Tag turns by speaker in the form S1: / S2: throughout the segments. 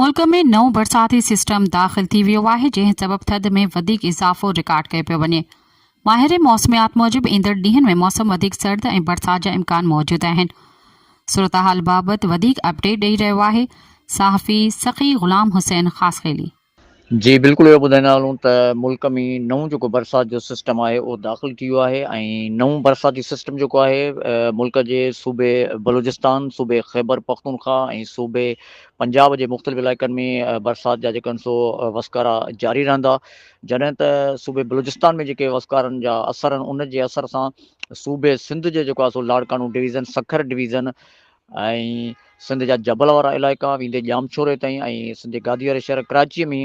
S1: ملڪ ۾ نئون برساتي سسٽم داخل ٿي ويو آهي، جنهن سبب ٿڌ ۾ وڌيڪ اضافو رڪارڊ ڪيو پيو وڃي. ماهر موسميات موجب ايندڙ ڏينهن ۾ موسم وڌيڪ سرد ۽ برسات جا امڪان موجود آهن. صورتحال بابت وڌيڪ اپڊيٽ ڏئي رهيو آهي صحافي سخي غلام حسين خاصخيلي.
S2: جي بلڪل اهو ٻڌائيندا هلون ته ملڪ ۾ نئون جيڪو برسات جو سسٽم آهي اهو داخل ٿي ويو آهي ۽ نئون برساتي سسٽم جيڪو آهي ملڪ جي صوبي بلوچستان صوبي خيبر پختونخوا ۽ صوبي پنجاب جي مختلف علائقن ۾ برسات جا جيڪا سو وسڪارا جاري رهندا جڏهن ته صوبي بلوچستان ۾ جيڪي وسڪارن جا اثر آهن ان جي اثر سان صوبي سنڌ جي جيڪو آهي سو لاڙڪاڻو ڊويزن سکر ڊويزن ۽ سنڌ جا جبل وارا علائقا ويندي ڄامشوري تائين ۽ سنڌ جي گادي واري شهر ڪراچي ۾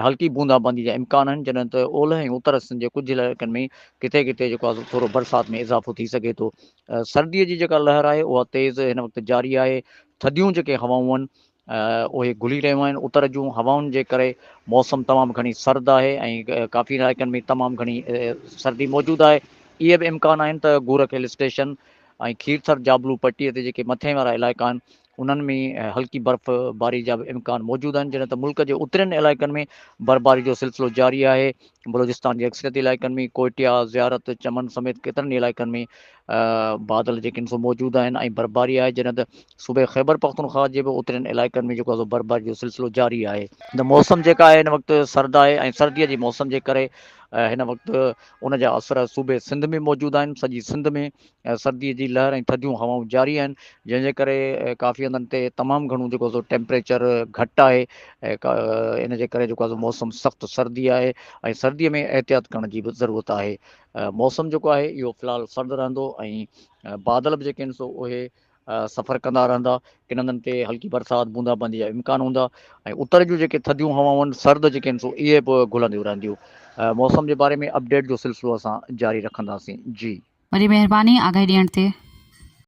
S2: هلڪي بوندا باندي جا امڪان آهن جڏهن ته اولهه ۽ اتر سنڌ جي ڪجهه علائقن ۾ ڪٿي ڪٿي جيڪو آهي ٿورو برسات ۾ اضافو ٿي سگهي ٿو سردي جي جيڪا لهر آهي اها تيز هن وقت جاري آهي ٿڌيون جيڪي هوائون آهن اهي گهلي رهيون آهن اتر جون هوائن جي ڪري موسم تمام گهڻي سرد آهي ۽ ڪافي علائقن ۾ تمام گهڻي سردي موجود آهي اهي به امڪان آهن ته گورک هل اسٽيشن ۽ کيرٿر جابلو پٽي تي جيڪي مٿين وارا علائقا آهن انهن ۾ هلڪي برف باري جا به امڪان موجود آهن جڏهن ته ملڪ جي اترين علائقن ۾ برفباري جو سلسلو جاري آهي بلوچستان جي اڪثريتي علائقن ۾ ڪوئٽيا زيارت چمن سميت ڪيترن ئي علائقن ۾ بادل جيڪي سو موجود آهن ۽ برفباري آهي جڏهن ته صوبي خيبر پختونخوا جي به اترين علائقن ۾ جيڪو آهي سو برفباري جو سلسلو جاري آهي. ته موسم جيڪا آهي هن وقت سرد آهي ۽ سردي جي موسم جي ڪري هن وقت ان جا اثر صوبي سنڌ ۾ موجود آهن سڄي سنڌ ۾ سردي جي لهر ۽ ٿڌيون هوائون جاري آهن جنهن جي ڪري ڪافي هنڌن تي تمام گهڻو جيڪو سو ٽيمپريچر گهٽ آهي ان جي ڪري جيڪو آهي سو موسم سخت سردي آهي ۽ سردي ۾ احتياط ڪرڻ جي به ضرورت آهي موسم جيڪو آهي اهو في الحال سرد رهندو ۽ بادل به جيڪي آهن سو اهي سفر ڪندا رهندا ڪن هنڌن تي هلڪي برسات بوندا باندي جا امڪان هوندا ۽ اتر جون جيڪي ٿڌيون هوائون آهن سرد جيڪي آهن سو اهي به گهلنديون رهنديون موسم جي باري ۾ اپڊيٽ جو سلسلو اسان جاري رکنداسين جي.
S1: وڏي مهرباني آگاهي ڏيڻ تي.